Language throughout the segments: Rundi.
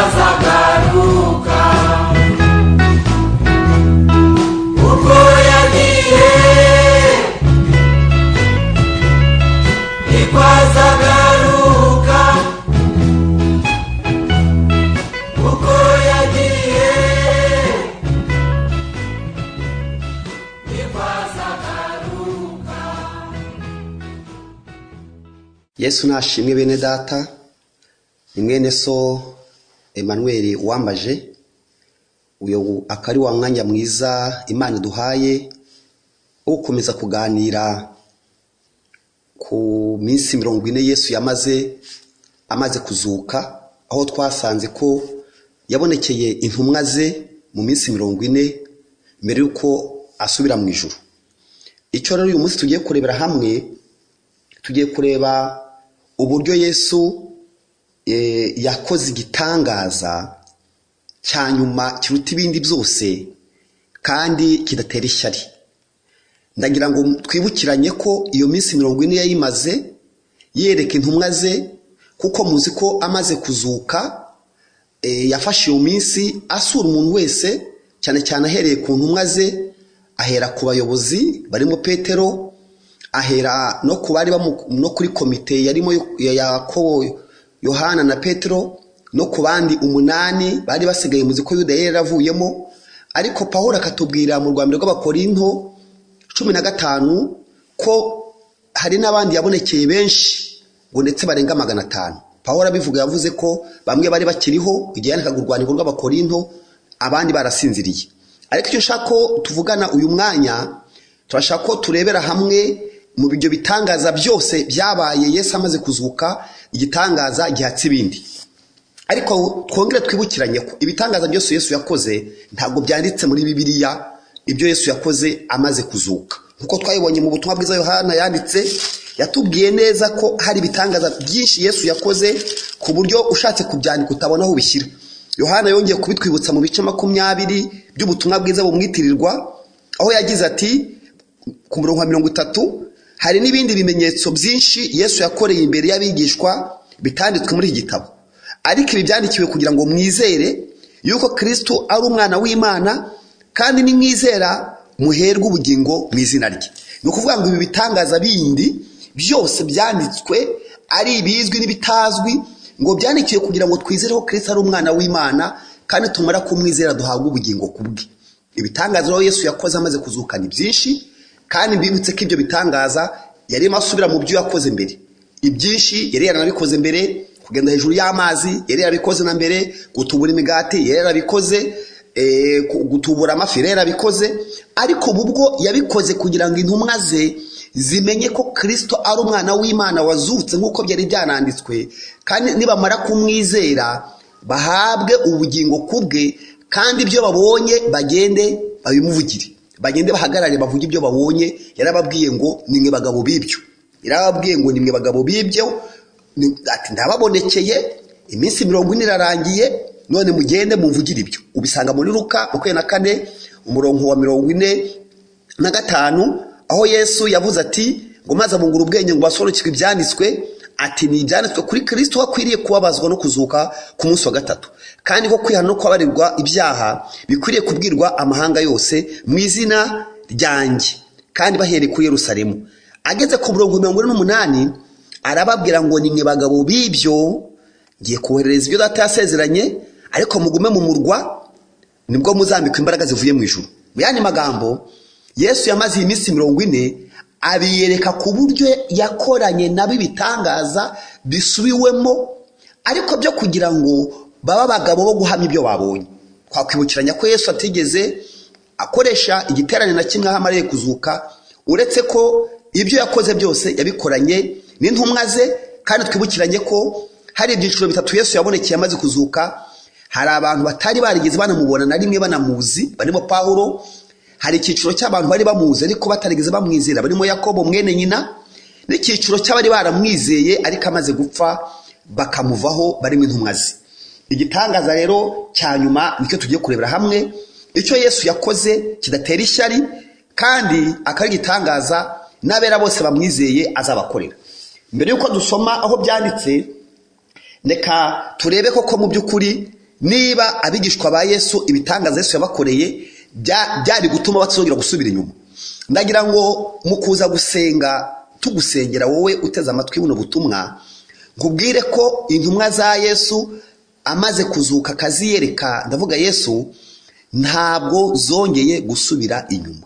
Azagaruka. Uko yagiye niko azagaruka. Uko yagiye niko azagaruka. Yesu nashimwe. Bene data, ni mwene so Emmanuel Wambaje. Uyu akaba ari wa mwanya mwiza Imana iduhaye wo gukomeza kuganira ku minsi 40 Yesu yamaze amaze kuzuka, aho twasanze ko yabonekeye intumwa ze mu minsi 40 mbere y'uko asubira mu ijuru. Icyo rero uyu munsi tugiye kurebera hamwe, tugiye kureba uburyo Yesu yakoze igitangaza cya nyuma kiruta ibindi byose kandi kidatera ishyari. Ndagira ngo twibukiranye ko iyo minsi 40 yayimaze yereka intumwa ze, kuko muzi ko amaze kuzuka yafashe iyo minsi asura umuntu wese, cyane cyane ahereye ku ntumwa ze, ahera ku bayobozi barimo Petero, ahera no ku bari no kuri komite yarimo ya Yakobo, Yohana na Petero, no ku bandi 8 bari basigaye. Muzi ko Yuda yari yaravuyemo. Ariko Pawulo akatubwira mu rwa mbere rw'Abakorinto 15 ko hari n'abandi yabonekeye benshi, ngo ndetse barenga 500. Pawulo abivuga yavuze ko bamwe bari bakiriho igihe yandikaga urwandiko rw'Abakorinto, abandi barasinziriye. Ariko icyo nshaka ko tuvugana uyu mwanya, turashaka ko turebera hamwe mu byo bitangaza byose byabaye Yesu amaze kuzuka, igitangaza gihatse ibindi. Ariko twongere twibukiranye ko ibitangaza byose Yesu yakoze ntabwo byanditse muri Bibiliya, ibyo Yesu yakoze amaze kuzuka. Nkuko twabibonye mu butumwa bwiza Yohana yanditse, yatubwiye neza ko hari ibitangaza byinshi Yesu yakoze ku buryo ushatse kubyandika utabona aho ubishyira. Yohana yongeye kubitwibutsa mu bice 20 by'ubutumwa bwiza bumwitirirwa, aho yagize ati ku murongo wa 30: "Hari n'ibindi bimenyetso byinshi Yesu yakoreye imbere y'abigishwa bitanditswe muri iki gitabo, ariko ibi byandikiwe kugira ngo mwizere yuko Kristo ari umwana w'Imana, kandi nimwizera muherwe ubugingo mu izina rye." Ni ukuvuga ngo ibi bitangaza bindi byose byanditswe, ari ibizwi n'ibitazwi, ngo byandikiwe kugira ngo twizere ko Kristo ari umwana w'Imana, kandi tumara kumwizera duhabwe ubugingo kubwe. Ibitangaza rero Yesu yakoze amaze kuzuka ni byinshi, kandi mbibutse ko ibyo bitangaza yarimo asubira mu byo yakoze mbere. Ibyinshi yari yaranabikoze mbere: kugenda hejuru y'amazi yari yarabikoze na mbere, gutubura imigati yari yarabikoze, gutubura amafi yari yarabikoze. Ariko ubu bwo yabikoze kugira ngo intumwa ze zimenye ko Kristo ari umwana w'Imana wazutse nk'uko byari byananditswe, kandi nibamara kumwizera bahabwe ubugingo kubwe, kandi ibyo babonye bagende babimuvugire, bagende bahagarare bavuge ibyo babonye. Yarababwiye ngo nimwe bagabo b'ibyo, yarababwiye ngo nimwe bagabo b'ibyo, ati ndababonekeye iminsi 40 irarangiye, none mugende mumvugire ibyo. Ubisanga muri Luka 24 umurongo wa 45, aho Yesu yavuze ati ngo maze abungura ubwenge ngo basobanukirwe ibyanditswe, ati ni ibyanditswe kuri Kristo ko akwiriye kubabazwa no kuzuka ku munsi wa gatatu, kandi ko kwihana no kubabarirwa ibyaha bikwiriye kubwirwa amahanga yose mu izina ryanjye, kandi bahereye kuri Yerusalemu. Ageze ku murongo 48 arababwira ngo nimwe bagabo b'ibyo, ngiye koherereza ibyo data yasezeranye, ariko mugume mu murwa, nibwo muzambikwa imbaraga zivuye mu ijuru. Mu yandi magambo, Yesu yamaze iyi minsi 40 abiyereka ku buryo yakoranye nabo ibitangaza bisubiwemo, ariko byo kugira ngo babe abagabo bo guhamya ibyo babonye. Twakwibukiranya ko Yesu atigeze akoresha igiterane na kimwe aho amariye kuzuka, uretse ko ibyo yakoze byose yabikoranye n'intumwa ze. Kandi twibukiranye ko hari ibyiciro bitatu Yesu yabonekeye amaze kuzuka. Hari abantu batari barigeze banamubona na rimwe banamuzi, barimo Pawulo. Hari icyiciro cy'abantu bari bamuzi ariko batarigeze bamwizera, barimo Yakobo mwene nyina, n'icyiciro cy'abari baramwizeye ariko amaze gupfa bakamuvaho, barimo intumwa ze. Igitangaza rero cya nyuma nicyo tugiye kurebera hamwe, icyo Yesu yakoze kidatera ishyari, kandi akaba ari igitangaza n'abera bose bamwizeye azabakorera. Mbere y'uko dusoma aho byanditse, reka turebe koko mu by'ukuri Niba abigishwa ba Yesu ibitangaza Yesu yabakoreye byari gutuma batazongera gusubira inyuma, ndagira ngo mu kuza gusenga tugusengera wowe uteze amatwi buno butumwa, nkubwire ko intumwa za Yesu amaze kuzuka akaziyereka, ndavuga Yesu, ntabwo zongeye gusubira inyuma.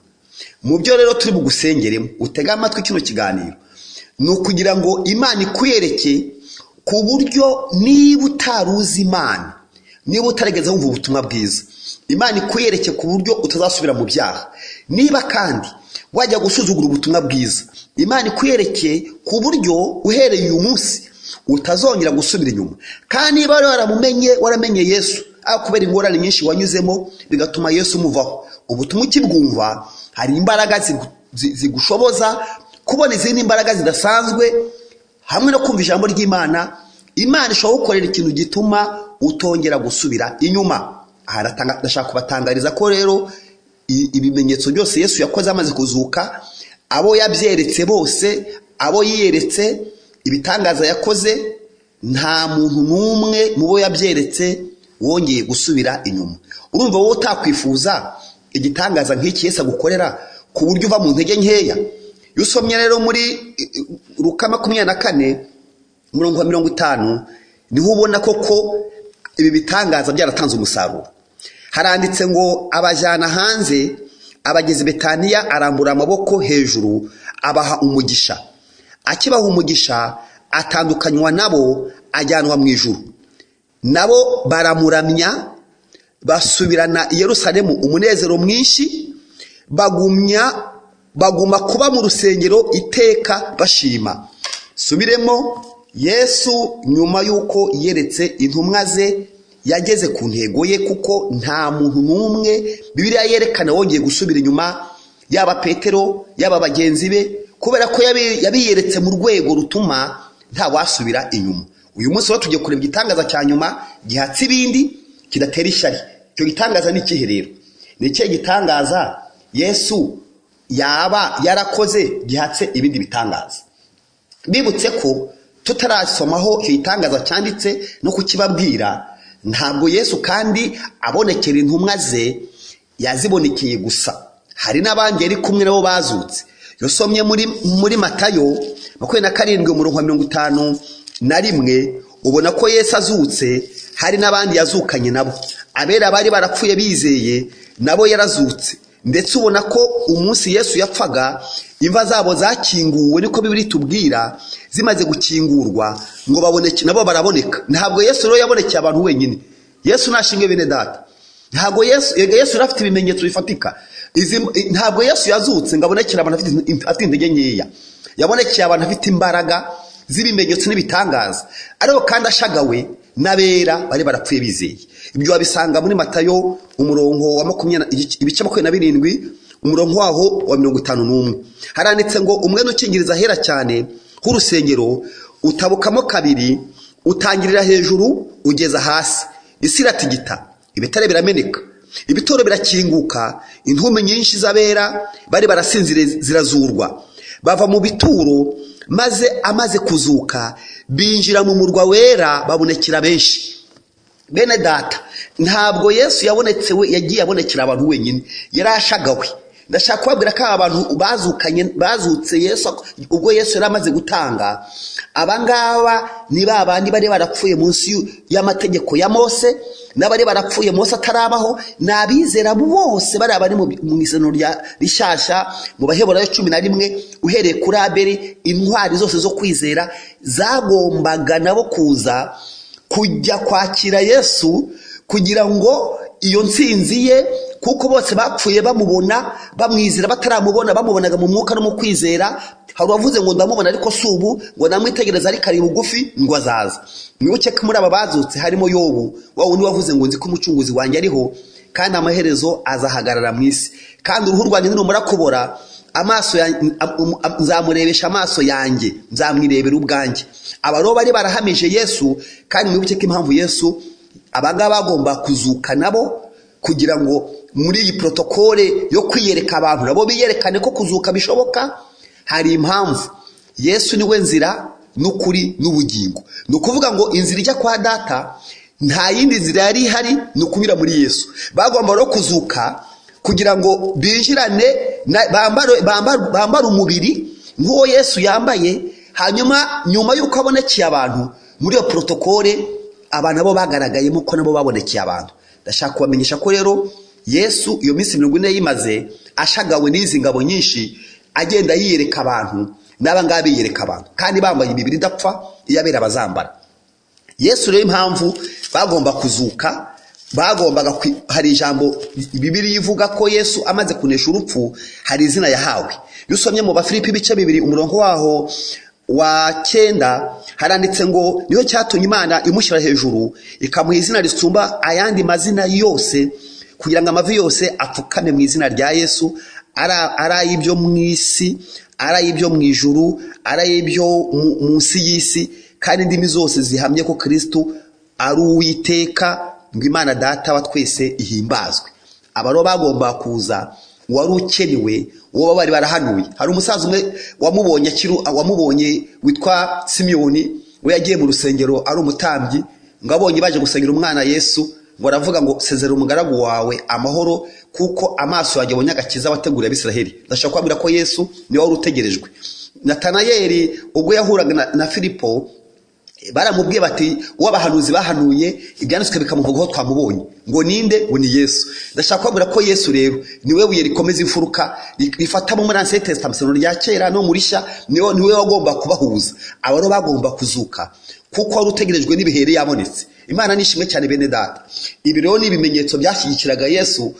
Mu byo rero turi bugusengeremo, utege amatwi kino kiganiro, ni ukugira ngo Imana ikwereke ku buryo niba utaruzi Imana, niba utarigeze wumva ubutumwa bwiza, Imana ikwereke ku buryo utazasubira mu byaha. Niba kandi wajya gusuzugura ubutumwa bwiza, Imana ikwereke ku buryo uhereye uyu munsi utazongera gusubira inyuma. Kandi niba wari waramumenye, waramenye Yesu, ariko kubera ingorane nyinshi wanyuzemo bigatuma Yesu umuvaho, ubutumwa ukibwumva hari imbaraga zigushoboza kubona izindi mbaraga zidasanzwe, hamwe no kumva ijambo ry'Imana. Imana ishobora gukorera ikintu gituma utongera gusubira inyuma. Aha ndashaka kubatangariza ko rero ibimenyetso byose Yesu yakoze amaze kuzuka, abo yabyeretse bose, abo yiyeretse, ibitangaza yakoze, nta muntu n'umwe mu bo yabyeretse wongeye gusubira inyuma. Urumva wowe utakwifuza igitangaza nk'iki Yesu agukorera ku buryo uva mu ntege nkeya? Iyo usomye rero muri Luka 24 umurongo wa 50, niho ubona koko ibi bitangaza byaratanze umusaruro. Haranditse ngo abajyana hanze, abageze i Betaniya, arambura amaboko hejuru abaha umugisha. Akibaha umugisha atandukanywa nabo ajyanwa mu ijuru. Nabo baramuramya, basubirana i Yerusalemu umunezero mwinshi, baguma kuba mu rusengero iteka bashima. Subiremo, Yesu nyuma y'uko yeretse intumwa ze yageze ku ntego ye, kuko nta muntu n'umwe Bibiliya yerekana wongeye gusubira inyuma, yaba Petero yaba bagenzi be, kubera ko yabiyeretse mu rwego rutuma nta wasubira inyuma. Uyu munsi rero tugiye kureba igitangaza cya nyuma gihatse ibindi kidatera ishyari. Icyo gitangaza ni ikihe rero? Ni ikihe gitangaza Yesu yaba yarakoze gihatse ibindi bitangaza? Bibutse ko tutarasomaho icyo gitangaza cyanditse no kukibabwira, ntabwo Yesu kandi abonekera intumwa ze yazibonekeye gusa, hari n'abandi yari kumwe nabo bazutse. Iyo usomye muri Matayo 27 umurongo wa 51, ubona ko Yesu azutse hari n'abandi yazukanye nabo. Abera bari barapfuye bizeye nabo yarazutse. Ndetse ubona ko umunsi Yesu yapfaga imva zabo zakinguwe, niko Bibiliya itubwira, zimaze gukingurwa ngo baboneke, nabo baraboneka. Ntabwo Yesu rero yabonekeye abantu wenyine. Yesu nashinge bene data, ntabwo Yesu, yega Yesu afite ibimenyetso bifatika. Ntabwo Yesu yazutse ngo abonekere abantu afite intege nkeya. Yabonekeye abantu afite imbaraga z'ibimenyetso n'ibitangaza, ariko kandi ashagawe n'abera bari barapfuye bizeye. Ibyo wabisanga muri Matayo umurongo wa ibice 27 umurongo waho wa 51. Haranditse ngo umwenda ukingiriza ahera cyane h'urusengero utabukamo kabiri, utangirira hejuru ugeza hasi, isi iratigita, ibitare birameneka, ibituro birakinguka, intumbi nyinshi z'abera bari barasinziriye zirazurwa, bava mu bituro, maze amaze kuzuka binjira mu murwa wera babonekera benshi. Bene data, ntabwo Yesu yabonetse we, yagiye abonekera abantu wenyine, yarashagawe. Ndashaka kubabwira ko aba bantu bazutse Yesu ubwo Yesu yari amaze gutanga, abangaba ni ba bandi bari barapfuye munsi y'amategeko ya Mose, n'abari barapfuye Mose atarabaho, ni abizera bose bari abari mu isezerano rishasha, mu Baheburayo 11 uhereye kuri Abeli, intwari zose zo kwizera zagombaga nabo kuza kujya kwakira Yesu kugira ngo iyo ntsinzi ye, kuko bose bapfuye bamubona, bamwizera bataramubona, bamubonaga mu mwuka no mu kwizera. Hari uwavuze ngo ndamubona ariko si ubu, ngo namwitegereza ariko ari bugufi ngo azaza. Mwibuke ko muri aba bazutse harimo Yobu, wa wundi wavuze ngo nzi ko umucunguzi wanjye ariho, kandi amaherezo azahagarara mu isi, kandi uruhu rwanjye nirumara kubora, amaso nzamurebesha amaso yanjye, nzamwirebera ubwanjye. Aba rero bari barahamije Yesu, kandi mwibuke ko impamvu Yesu abangaba bagomba kuzuka nabo, kugira ngo muri iyi protokole yo kwiyereka abantu nabo biyerekane ko kuzuka bishoboka. Hari impamvu Yesu niwe nzira n'ukuri n'ubugingo. Ni ukuvuga ngo inzira ijya kwa data Nta yindi nzira yari ihari, ni ukunyura muri Yesu. Bagomba rero kuzuka kugira ngo binjirane, bambare umubiri nk'uwo Yesu yambaye. Hanyuma nyuma y'uko abonekeye abantu muri iyo protokole, abantu nabo bagaragayemo ko nabo babonekeye abantu. Ndashaka kubamenyesha ko rero Yesu iyo minsi 40 yimaze ashagawe n'izi ngabo nyinshi, agenda yiyereka abantu, n'aba ngaba biyereka abantu, kandi bambaye imibiri idapfa iyabera abazambara. Yesu rero impamvu bagomba kuzuka, bagombaga hari ijambo Bibiliya ivuga ko Yesu amaze kunesha urupfu hari izina yahawe. Iyo usomye mu Bafilipi ibice 2 umurongo waho wa 9, haranditse ngo niyo cyatumye Imana imushyira hejuru ikamuha izina risumba ayandi mazina yose, kugira ngo amavi yose apfukame mu izina rya Yesu, ari ay'ibyo mu isi, ari ay'ibyo mu ijuru, ari ay'ibyo munsi y'isi, kandi indimi zose zihamye ko Kristo ari Uwiteka, ngo Imana Data wa twese ihimbazwe. Aba rero bagomba kuza, wari ukenewe, uwo bari barahanuye. Hari umusaza umwe wamubonye akiri, wamubonye witwa Simiyoni, we yagiye mu rusengero ari umutambyi, ngo abonye baje gusengera umwana Yesu, ngo aravuga ngo sezera umugaragu wawe amahoro, kuko amaso yanjye abonye agakiza wateguriye Abisiraheli. Ndashaka kubabwira ko Yesu niwe wari utegerejwe. Natanayeli ubwo yahuraga na Filipo, baramubwiye bati uwo abahanuzi bahanuye ibyanditswe bikamuvugaho twamubonye, ngo ninde? Ngo ni Yesu. Ndashaka kubabwira ko Yesu rero niwe buye rikomeza imfuruka, rifata muri Ancien Testament, isezerano rya kera no muri Rishya, niwe wagomba kubahuza. Aba rero bagomba kuzuka kuko wari utegerejwe n'ibihe yabonetse. Imana nishimwe cyane bene data. Ibi rero ni ibimenyetso byashyigikiraga Yesu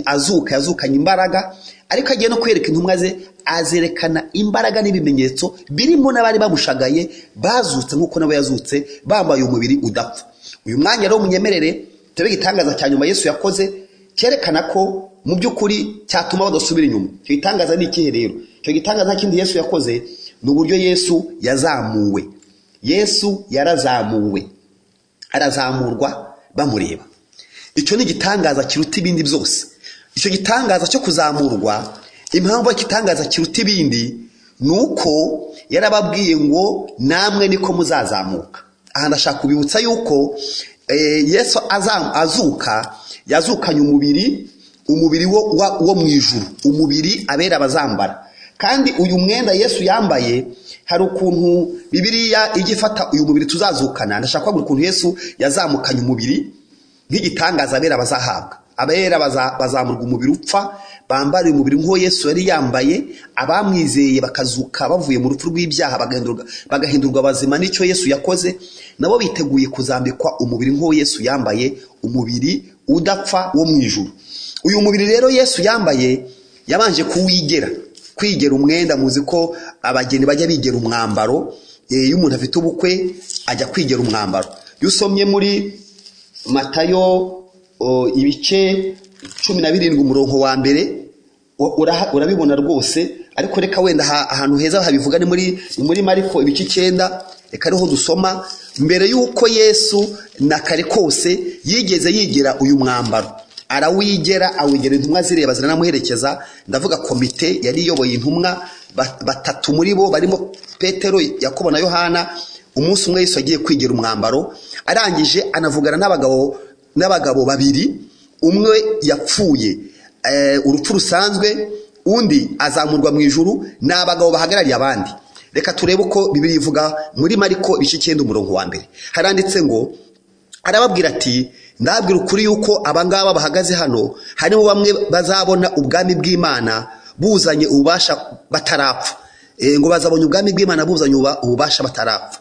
azuka, yazukanye imbaraga, ariko agiye no kwereka intumwa ze, azerekana imbaraga n'ibimenyetso birimo n'abari bamushagaye bazutse nk'uko nabo yazutse, bambaye umubiri udapfa. Uyu mwanya rero munyemerere tube igitangaza cya nyuma Yesu yakoze cyerekana ko mu by'ukuri cyatuma badasubira inyuma. Icyo gitangaza ni ikihe rero? Icyo gitangaza kindi Yesu yakoze ni uburyo Yesu yazamuwe. Yesu yarazamuwe, arazamurwa bamureba. Icyo ni igitangaza kiruta ibindi byose. Icyo gitangaza cyo kuzamurwa, impamvu igitangaza kiruta ibindi ni uko yarababwiye ngo namwe niko muzazamuka. Aha ndashaka kubibutsa yuko Yesu azuka, yazukanye umubiri wo mu ijuru, umubiri abera abazambara. Kandi uyu mwenda Yesu yambaye, hari ukuntu Bibiliya ijya ifata uyu mubiri tuzazukana. Ndashaka kubabwira ukuntu Yesu yazamukanye umubiri nk'igitangaza abera bazahabwa. Abera bazamurwa umubiri upfa, bambare umubiri nk'uwo Yesu yari yambaye, abamwizeye bakazuka bavuye mu rupfu rw'ibyaha, bagahindurwa bazima n'icyo Yesu yakoze, nabo biteguye kuzambikwa umubiri nk'uwo Yesu yambaye, umubiri udapfa wo mu ijuru. Uyu mubiri rero Yesu yambaye yabanje kuwigera, kwigera umwenda. Muzi ko abageni bajya bigera umwambaro, iyo umuntu afite ubukwe ajya kwigera umwambaro. Iyo usomye muri Matayo ibice 17 umurongo wa mbere, urabibona rwose, ariko reka wenda ahantu heza habivuga ni muri Mariko ibice 9, reka ariho dusoma. Mbere y'uko Yesu na kare kose yigeze yigera uyu mwambaro, arawigera, awigera intumwa zireba ziranamuherekeza. Ndavuga komite yari iyoboye intumwa, batatu muri bo barimo Petero, Yakobo na Yohana. Umunsi umwe Yesu agiye kwigera umwambaro, arangije anavugana n'abagabo babiri, umwe yapfuye urupfu rusanzwe, undi azamurwa mu ijuru. Ni abagabo bahagarariye abandi. Reka turebe uko Bibiliya ivuga muri Mariko ibice 9 umurongo wa mbere. Haranditse ngo arababwira ati ndababwira ukuri yuko abangaba bahagaze hano harimo bamwe bazabona ubwami bw'Imana buzanye ububasha batarapfa. Ngo bazabonye ubwami bw'Imana buzanye ububasha batarapfa.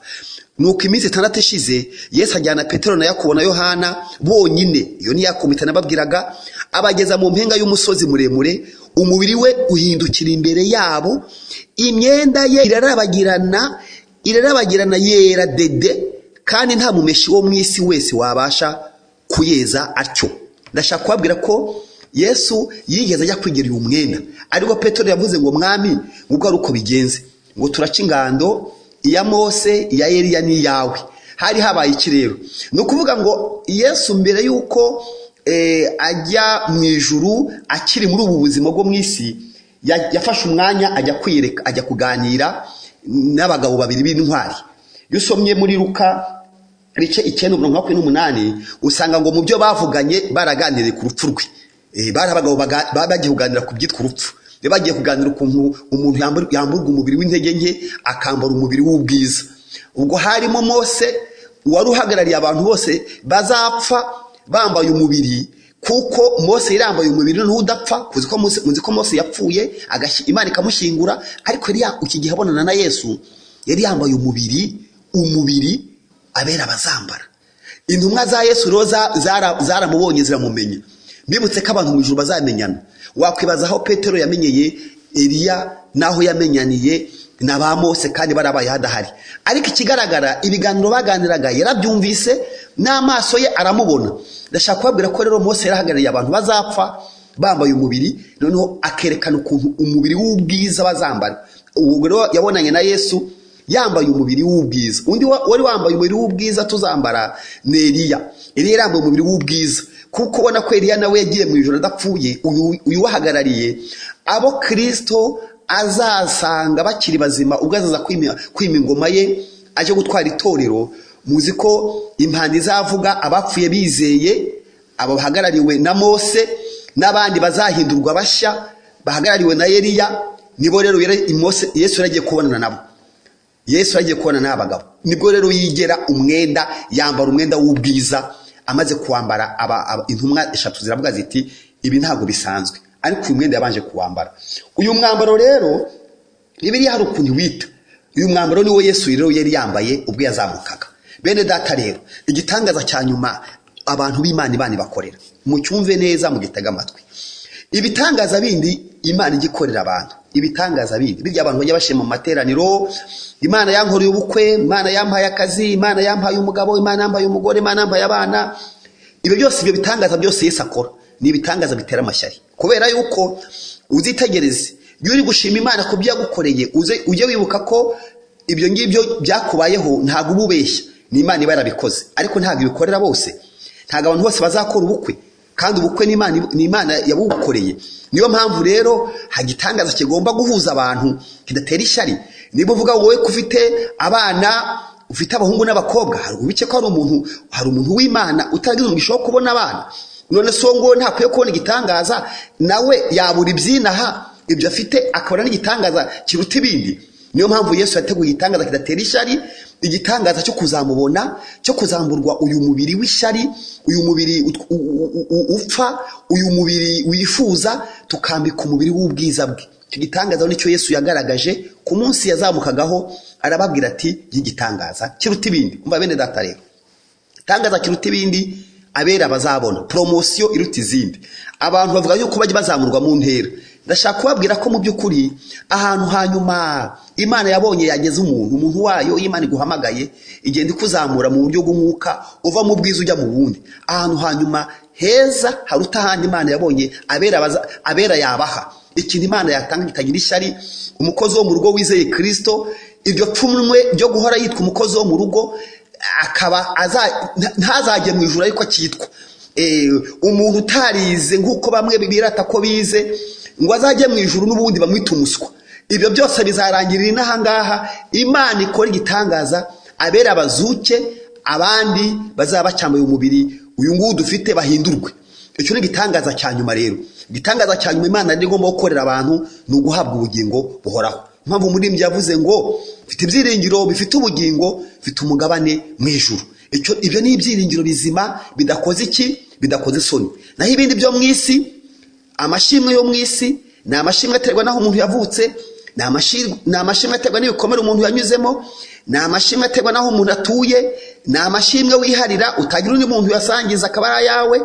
Nuko iminsi 6 ishize Yesu ajyana Petero na Yakobo na Yohana bonyine, iyo ni ya komite nababwiraga, abageza mu mpinga y'umusozi muremure, umubiri we uhindukira imbere yabo, imyenda ye irarabagirana yera dede, kandi nta mumeshi wo mu isi wese wabasha kuyeza atyo. Ndashaka kubabwira ko Yesu yigeze ajya kwigira uyu mwenda, ariko Petero yavuze ngo mwami, ubwo ari uko bigenze, ngo turaca ingando iya Mose, iya Eliya n'iyawe. Hari habaye iki rero? Ni ukuvuga ngo Yesu mbere y'uko ajya mu ijuru, akiri muri ubu buzima bwo mu isi, yafashe umwanya ajya kwiyereka, ajya kuganira n'abagabo babiri b'intwari. Iyo usomye muri Luka ibice 9 umurongo wa 28, usanga ngo mu byo bavuganye baraganiriye ku rupfu rwe. Bari abagabo bagiye kuganira ku byitwa urupfu. Bagiye kuganira ukuntu umuntu yamburwa umubiri w'intege nke akambara umubiri w'ubwiza. Ubwo harimo Mose wari uhagarariye abantu bose bazapfa bambaye umubiri, kuko Mose yarambaye umubiri n'udapfa. Muzi ko Mose yapfuye Imana ikamushyingura, ariko yari iki gihe abonana na Yesu yari yambaye umubiri abera bazambara. Intumwa za Yesu rero zaramubonye ziramumenya. Bibutse ko abantu mu ijuru bazamenyana. Wakwibaza aho Petero yamenyeye Eliya n'aho yamenyaniye na ba Mose kandi barabaye hadahari. Ariko ikigaragara, ibiganiro baganiraga yarabyumvise n'amaso ye aramubona. Ndashaka kubabwira ko rero Mose yarahagarariye abantu bazapfa bambaye umubiri, noneho akerekana ukuntu umubiri w'ubwiza bazambara. Ubwo rero yabonanye na Yesu yambaye umubiri w'ubwiza. Undi wari wambaye umubiri w'ubwiza tuzambara ni Eliya. Eliya yambaye umubiri w'ubwiza, kuko ubona ko Eliya nawe yagiye mu ijuru adapfuye. Uyu wahagarariye abo Kristo azasanga bakiri bazima ubwo azaza kwima ingoma ye aje gutwara itorero. Muzi ko impanda izavuga abapfuye bizeye, abo bahagarariwe na Mose, n'abandi bazahindurwa bashya bahagarariwe na Eliya. Nibo rero Yesu yaragiye kubonana nabo. Yesu yagiye kubona n'abagabo. Nibwo rero yigera umwenda, yambara umwenda w'ubwiza. Amaze kuwambara, intumwa eshatu ziravuga ziti ibi ntabwo bisanzwe, ariko uyu mwenda yabanje kuwambara. Uyu mwambaro rero Bibiliya hari ukuntu wita uyu mwambaro niwo Yesu rero yari yambaye ubwo yazamukaga. Bene data rero, igitangaza cya nyuma abantu b'Imana Imana ibakorera, mucyumve neza, mugitega amatwi. Ibitangaza bindi Imana igikorera abantu, ibitangaza bindi birya abantu bajya bashima mu materaniro, Imana yankoreye ubukwe, Imana yampaye akazi, Imana yampaye umugabo, Imana yampaye umugore, Imana yampaye abana. Ibyo byose, ibyo bitangaza byose Yesu akora ni ibitangaza bitera amashyari. Kubera yuko uzitegereze, iyo uri gushima Imana ku byo yagukoreye, ujye wibuka ko ibyo ngibyo byakubayeho ntabwo uba ubeshya, ni Imana iba yarabikoze. Ariko ntabwo ibikorera bose, ntabwo abantu bose bazakora ubukwe, kandi ubukwe ni Imana yabukoreye. Niyo mpamvu rero hagitangaza kigomba guhuza abantu kidatera ishyari. Niba uvuga wowe ko ufite abana, ufite abahungu n'abakobwa, hari ubice ko hari umuntu w'Imana utagize umugisha wo kubona abana. None so ngo ntakwiye kubona igitangaza, nawe yabura ibyinaha ibyo afite akabona n'igitangaza kiruta ibindi. Niyo mpamvu Yesu yateguye igitangaza kidatera ishyari, igitangaza cyo kuzamubona, cyo kuzamburwa uyu mubiri w'ishyari, uyu mubiri upfa, uyu mubiri wifuza, tukambika umubiri w'ubwiza bwe. Icyo gitangaza nicyo Yesu yagaragaje ku munsi yazamukagaho, arababwira ati igitangaza kiruta ibindi. Umva bene data rero, igitangaza kiruta ibindi abera bazabona, promosiyo iruta izindi. Abantu bavuga yuko bajya bazamurwa mu ntera. Ndashaka kubabwira ko mu by'ukuri ahantu hanyuma Imana yabonye yageze umuntu wayo, Imana iguhamagaye igenda ikuzamura mu buryo bw'umwuka, uva mu bwiza ujya mu bundi. Ahantu hanyuma heza haruta ahandi Imana yabonye abera yabaha. Ikintu Imana yatanga kitagira ishyari, umukozi wo mu rugo wizeye Kristo, iryo pfunwe ryo guhora yitwa umukozi wo mu rugo, akaba ntazajye mu ijuru ariko akitwa umuntu utarize nk'uko bamwe birata ko bize, ngo azajye mu ijuru n'ubundi bamwita umuswa. Ibyo byose bizarangirira inaha ngaha. Imana ikora igitangaza, abera bazuke, abandi bazaba bacyambaye umubiri uyu nguyu dufite bahindurwe. Icyo ni igitangaza cya nyuma rero. Igitangaza cya nyuma Imana igomba gukorera abantu ni uguhabwa ubugingo buhoraho. Impamvu umuririmbyi yavuze ngo mfite ibyiringiro bifite ubugingo, mfite umugabane mu ijuru. Ibyo ni ibyiringiro bizima bidakoze iki? Bidakoze isoni. Naho ibindi byo mu isi, amashimwe yo mu isi ni amashimwe aterwa n'aho umuntu yavutse, ni amashimwe aterwa n'ibikomere umuntu yanyuzemo, ni amashimwe aterwa n'aho umuntu atuye, ni amashimwe wiharira utagira undi muntu uyasangiza akaba ari ayawe.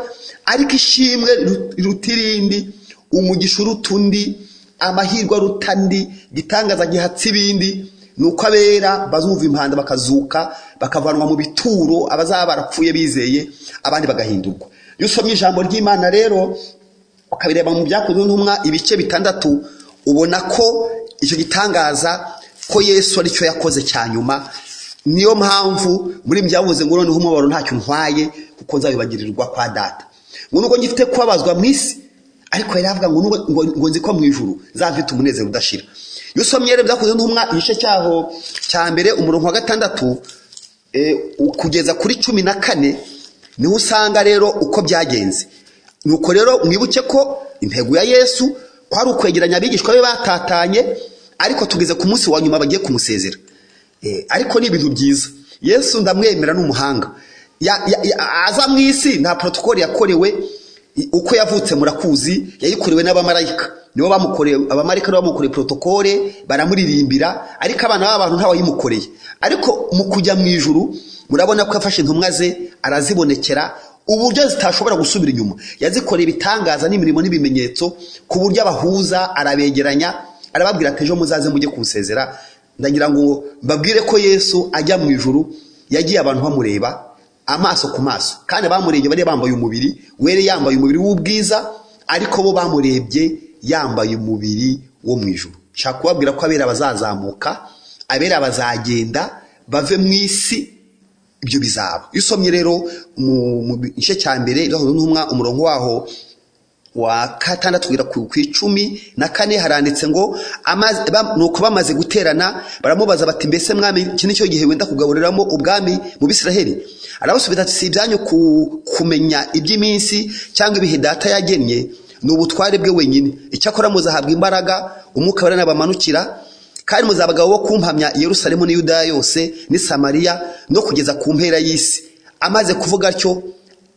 Ariko ishimwe riruta irindi, umugisha uruta undi, amahirwe aruta andi, igitangaza gihatse ibindi, ni uko abera bazumva impanda bakazuka, bakavanwa mu bituro, abazaba barapfuye bizeye, abandi bagahindurwa. Iyo usomye ijambo ry'Imana rero ukabireba mu Byakozwe n'Intumwa ibice 6, ubona ko icyo gitangaza ko Yesu aricyo yakoze cya nyuma. Niyo mpamvu muri byavuze ngo noneho umubabaro ntacyo ntwaye, kuko nzabibagirirwa kwa data. Ngo nubwo ngifite kubabazwa mu isi, ariko yari avuga ngo ngo nzi ko mu ijuru nzafite umunezero udashira. Iyo usomye rero Byakozwe n'Intumwa igice cyaho cya 1 umurongo wa 6, kugeza kuri 14, niho usanga rero uko byagenze. Nuko rero mwibuke ko intego ya Yesu kwari ukwegeranya abigishwa be batatanye, ariko tugeze ku munsi wa nyuma bagiye kumusezera. Ariko ni ibintu byiza. Yesu ndamwemera, ni umuhanga. Aza mu isi nta protocole yakorewe. Uko yavutse murakuzi, yayikorewe n'abamarayika, nibo bamukoreye, abamarayika nibo bamukoreye protocole, baramuririmbira, ariko abana b'abantu ntawayimukoreye. Ariko mu kujya mu ijuru murabona ko yafashe intumwa ze arazibonekera uburyo zitashobora gusubira inyuma. Yazikoreye ibitangaza n'imirimo n'ibimenyetso ku buryo abahuza, arabegeranya, arababwira ati ejo muzaze mujye kunsezera. Ndagira ngo mbabwire ko Yesu ajya mu ijuru yagiye abantu bamureba amaso ku maso, kandi abamurebye bari bambaye umubiri were, yambaye umubiri w'ubwiza, ariko bo bamurebye yambaye umubiri wo mu ijuru. Nshaka kubabwira ko abera bazazamuka, abera bazagenda bave mu isi, ibyo bizaba. Iyo usomye rero mu gice cya mbere Ibyakozwe n'Intumwa, umurongo waho wa 6 kugera ku 14, haranditse ngo nuko bamaze guterana baramubaza bati mbese mwami, iki nicyo gihe wenda kugaburiramo ubwami mu Bisiraheli? Arabasubiza ati si ibyanyu kumenya iby'iminsi cyangwa ibihe Data yagennye, ni ubutware bwe wenyine. Icyakora muzahabwa imbaraga Umwuka Wera nabamanukira, kandi muzaba abagabo bo kumpamya i Yerusalemu n'i Yudaya yose n'i Samariya no kugeza ku mpera y'isi. Amaze kuvuga atyo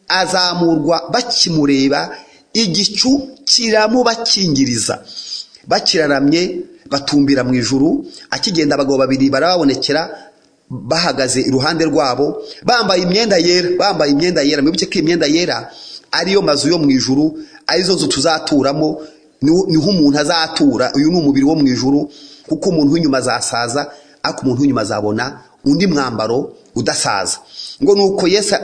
azamurwa bakimureba, igicu kiramubakingiriza. Bakiraramye batumbira mu ijuru akigenda, abagabo babiri barababonekera bahagaze iruhande rwabo, bambaye imyenda yera, bambaye imyenda yera. Mwibuke ko imyenda yera ariyo mazu yo mu ijuru, arizo nzu tuzaturamo, niho umuntu azatura. Uyu ni umubiri wo mu ijuru, kuko umuntu w'inyuma azasaza, ariko umuntu w'inyuma azabona undi mwambaro udasaza. Ngo nuko Yesu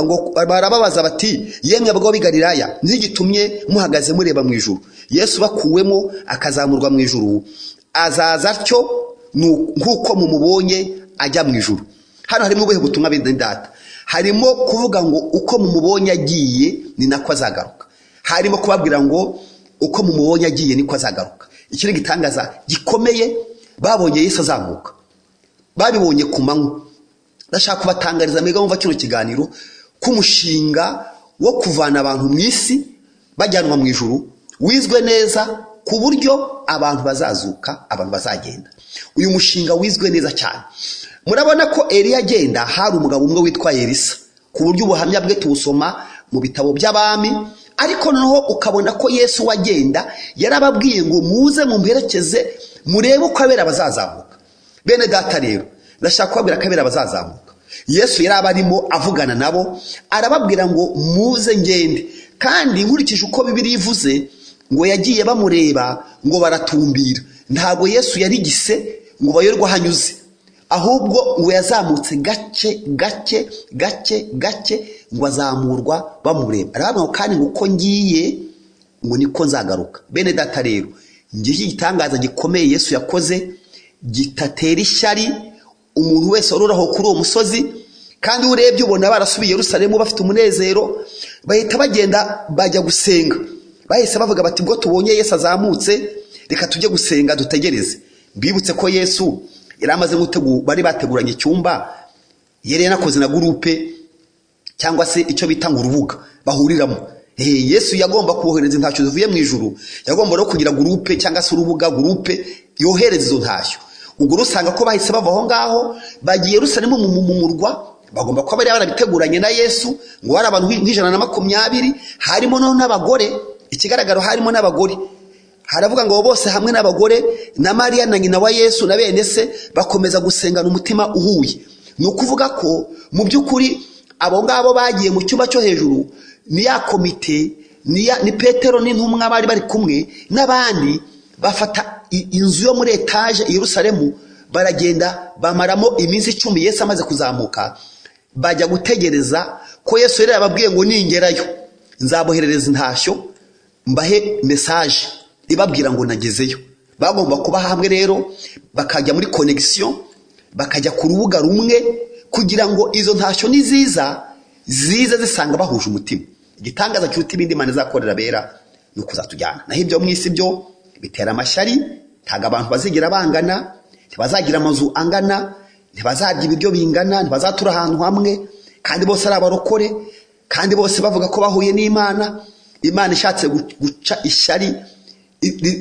ngo barababaza bati yemwe abagabo b'i Galilaya, ntigitumye muhagaze mureba mu ijuru? Yesu bakuwemo akazamurwa mu ijuru azaza atyo nk'uko mumubonye ajya mu ijuru. Hano harimo ubuhe butumwa, bene Data? Harimo kuvuga ngo uko mumubonye agiye ni nako azagaruka. Harimo kubabwira ngo uko mumubonye agiye niko azagaruka. Iki ni igitangaza gikomeye. Babonye Yesu azamuka, babibonye ku manywa. Ndashaka kubatangariza mwebwe mumva kino kiganiro ko umushinga wo kuvana abantu mu isi bajyanwa mu ijuru wizwe neza, ku buryo abantu bazazuka, abantu bazagenda. Uyu mushinga wizwe neza cyane. Murabona ko Eliya agenda hari umugabo umwe witwa Elisa, ku buryo ubuhamya bwe tubusoma mu bitabo by'abami. Ariko noneho ukabona ko Yesu wagenda yarababwiye ngo muze mumperekeze murebe uko abera bazazamuka. Bene Data, rero ndashaka kubabwira ko abera bazazamuka. Yesu yari abarimo avugana nabo, arababwira ngo muze ngende. Kandi nkurikije uko Bibiliya ivuze ngo yagiye bamureba ngo baratumbira, ntabwo Yesu yarigise ngo bayoberwe aho anyuze, ahubwo ngo yazamutse gake gake gake gake, ngo azamurwa bamureba. Arababwira ngo kandi ngo uko ngiye ngo niko nzagaruka. Bene Data, rero ngiki igitangaza gikomeye Yesu yakoze gitatera ishyari umuntu wese wari uri aho kuri uwo musozi. Kandi urebye ubona barasubiye i Yerusalemu bafite umunezero, bahita bagenda bajya gusenga. Bahise bavuga bati ubwo tubonye Yesu azamutse, reka tujye gusenga dutegereze. Mbibutse ko Yesu yari amaze gutegura, bari bateguranye icyumba, yari yanakoze na groupe cyangwa se icyo bita ngo urubuga bahuriramo. Yesu yagomba kohereza intashyo zivuye mu ijuru, yagomba no kugira groupe cyangwa se urubuga, groupe yohereza izo ntashyo. Ubwo usanga ko bahise bava aho ngaho bagiye Yerusalemu mu murwa. Bagomba kuba bari barabiteguranye na Yesu, ngo bari abantu nka 120, harimo noneho n'abagore. Ikigaragara harimo n'abagore. Haravuga ngo bose hamwe n'abagore na Mariya na nyina wa Yesu na bene se bakomeza gusengana umutima uhuye. Ni ukuvuga ko mu by'ukuri abo ngabo bagiye mu cyumba cyo hejuru ni ya komite, ni Petero n'intumwa bari bari kumwe n'abandi, bafata inzu yo muri etaje i Yerusalemu, baragenda bamaramo iminsi 10. Yesu amaze kuzamuka bajya gutegereza ko Yesu yari yababwiye ngo ningerayo nzaboherereza intashyo, mbahe message ibabwira ngo nagezeyo. Bagomba kuba hamwe rero, bakajya muri connexion, bakajya ku rubuga rumwe, kugira ngo izo ntashyo niziza zize zisanga bahuje umutima. Igitangaza kiruta ibindi Imana izakorera bera ni ukuzatujyana. Naho ibyo mu isi byo bitera amashyari. Ntabwo abantu bazigera bangana, ntibazagira amazu angana. Ntibazarya ibiryo bingana, ntibazatura ahantu hamwe, kandi bose ari abarokore, kandi bose bavuga ko bahuye n'Imana. Imana ishatse guca ishyari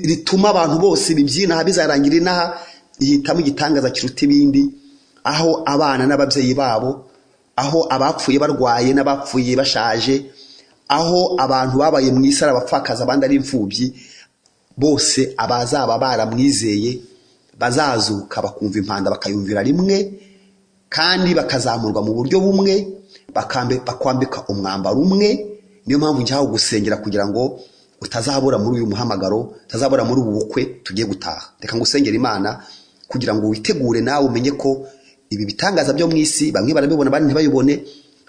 rituma abantu bose bibyinaha bizarangira inaha, ihitamo igitangaza kiruta ibindi, aho abana n'ababyeyi babo, aho abapfuye barwaye n'abapfuye bashaje, aho abantu babaye mu isi ari abapfakazi abandi ari imfubyi, bose abazaba baramwizeye bazazuka bakumva impanda bakayumvira rimwe, kandi bakazamurwa mu buryo bumwe, bakwambika umwambaro umwe. Niyo mpamvu njyaho gusengera kugira ngo utazabura muri uyu muhamagaro, utazabura muri ubu bukwe tugiye gutaha. Reka ngusengere Imana kugira ngo witegure nawe umenye ko ibi bitangaza byo mu isi bamwe barabibona abandi ntibabibone,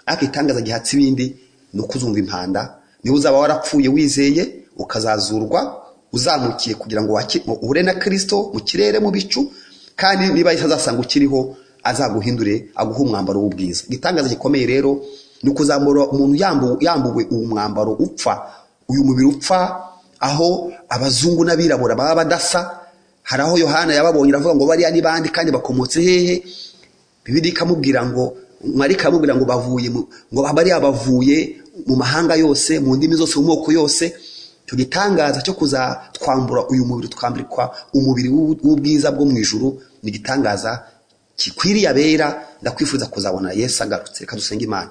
ariko igitangaza gihatse ibindi ni uko uzumva impanda. Niba uzaba warapfuye wizeye ukazazurwa uzamukiye kugira ngo uhure na Kristo mu kirere mu bicu, kandi niba Yesu azasanga ukiriho azaguhindure aguhe umwambaro w'ubwiza. Igitangaza gikomeye rero ni ukuzamura umuntu yambuwe uwo mwambaro upfa, uyu mubiri upfa, aho abazungu n'abirabura baba badasa. Hari aho Yohana yababonye aravuga ngo bariya ni bande kandi bakomotse hehe? Bibiliya ikamubwira ngo, Marayika akamubwira ngo bavuye mu, ngo bariya bavuye mu mahanga yose, mu ndimi zose, mu moko yose. Icyo gitangaza cyo kuzatwambura uyu mubiri twambikwa umubiri w'ubwiza bwo mu ijuru ni igitangaza kikwiriye abera. Ndakwifuza kuzabona Yesu agarutse. Reka dusenge Imana.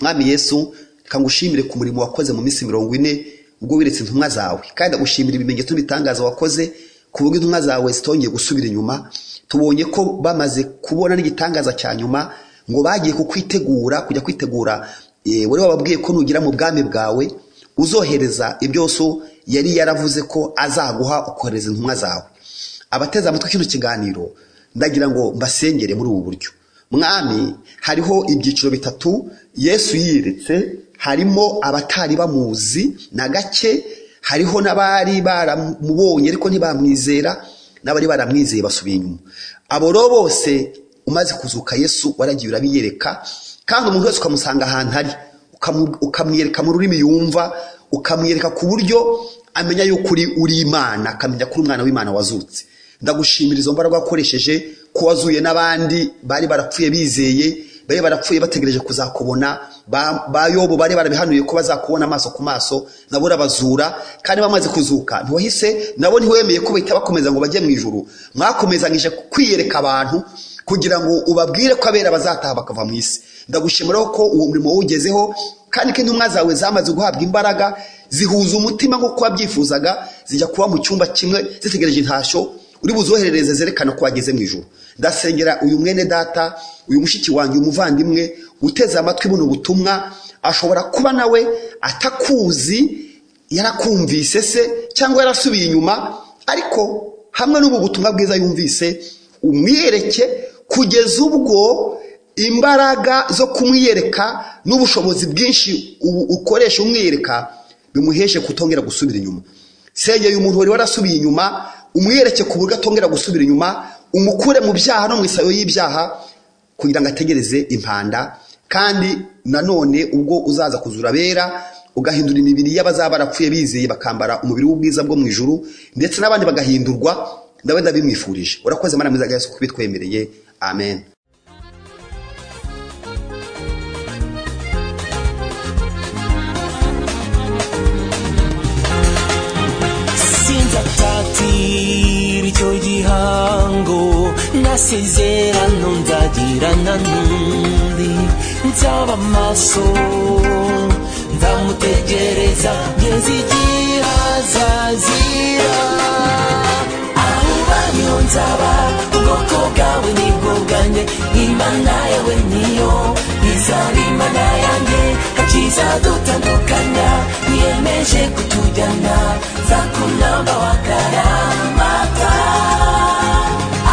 Mwami Yesu, reka ngushimire ku murimo wakoze mu minsi 40 ubwo wiretse intumwa zawe, kandi ndagushimira ibimenyetso n'ibitangaza wakoze ku buryo intumwa zawe zitongeye gusubira inyuma. Tubonye ko bamaze kubona n'igitangaza cya nyuma, ngo bagiye kukwitegura, kujya kwitegura. Wari wababwiye ko nugira mu bwami bwawe uzohereza ibyo so yari yaravuze ko azaguha, ukohereza intumwa zawe. Abateze amatwi kino kiganiro ndagira ngo mbasengere muri ubu buryo. Mwami, hariho ibyiciro bitatu Yesu yiyeretse. Harimo abatari bamuzi na gake, hariho n'abari baramubonye ariko ntibamwizera, n'abari baramwizeye basubiye inyuma. Abo rero bose umaze kuzuka Yesu waragiye urabiyereka, kandi umuntu wese ukamusanga ahantu ari, ukamwereka mu rurimi yumva, ukamwereka ku buryo amenya yuko uri Imana, akamenya ko uri umwana w'Imana wazutse. Ndagushimira izo mbaraga wakoresheje ko wazuye n'abandi bari barapfuye bizeye, bari barapfuye bategereje kuzakubona. Ba Yobu bari barabihanuye ko bazakubona amaso ku maso, nabo urabazura, kandi bamaze kuzuka ntiwahise nabo ntiwemeye ko bahita bakomeza ngo bajye mu ijuru. Mwakomezanyije kwiyereka abantu kugira ngo ubabwire ko abera bazataha bakava mu isi. Ndagushimira ko uwo murimo wawugezeho, kandi ko intumwa zawe zamaze guhabwa imbaraga, zihuza umutima nk'uko wabyifuzaga, zijya kuba mu cyumba kimwe zitegereje intashyo uri buzoherereze zerekana ko wageze mu ijuru. Ndasengera uyu mwene data, uyu mushiki wanjye, uyu muvandimwe uteze amatwi buno butumwa, ashobora kuba nawe atakuzi, yarakumvise se cyangwa yarasubiye inyuma, ariko hamwe n'ubu butumwa bwiza yumvise umwiyereke kugeza ubwo imbaraga zo kumwiyereka n'ubushobozi bwinshi ukoresha umwiyereka bimuheshe kutongera gusubira inyuma. Sengeye umuntu wari warasubiye inyuma, umwiyereke ku buryo atongera gusubira inyuma, umukure mu byaha no mu isayo y'ibyaha kugira ngo ategereze impanda. Kandi nanone ubwo uzaza kuzura abera, ugahindura imibiri y'abazaba barapfuye bizeye bakambara umubiri w'ubwiza bwo mu ijuru, ndetse n'abandi bagahindurwa, ndawe ndabimwifurije. Urakoze Mana mwiza Yesu kubitwemereye. Amen. Sinzatatira icyo gihango nasezerano nzagirana n'undi, nzaba maso nzamutegereza ngeze igihe azazira. Aho uba niho nzaba, ubwoko bwawe nibwo bwanjye, Imana yawe niyo izaba Imana yanjye, ntakizadutandukanya, niyemeje kutujyana, nzakunamba wakaramata.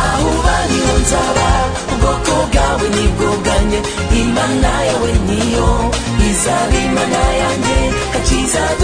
Aho uba niho nzaba, ubwoko bwawe nibwo bwanjye, Imana yawe niyo izaba Imana yanjye, ntakizadutandukanya.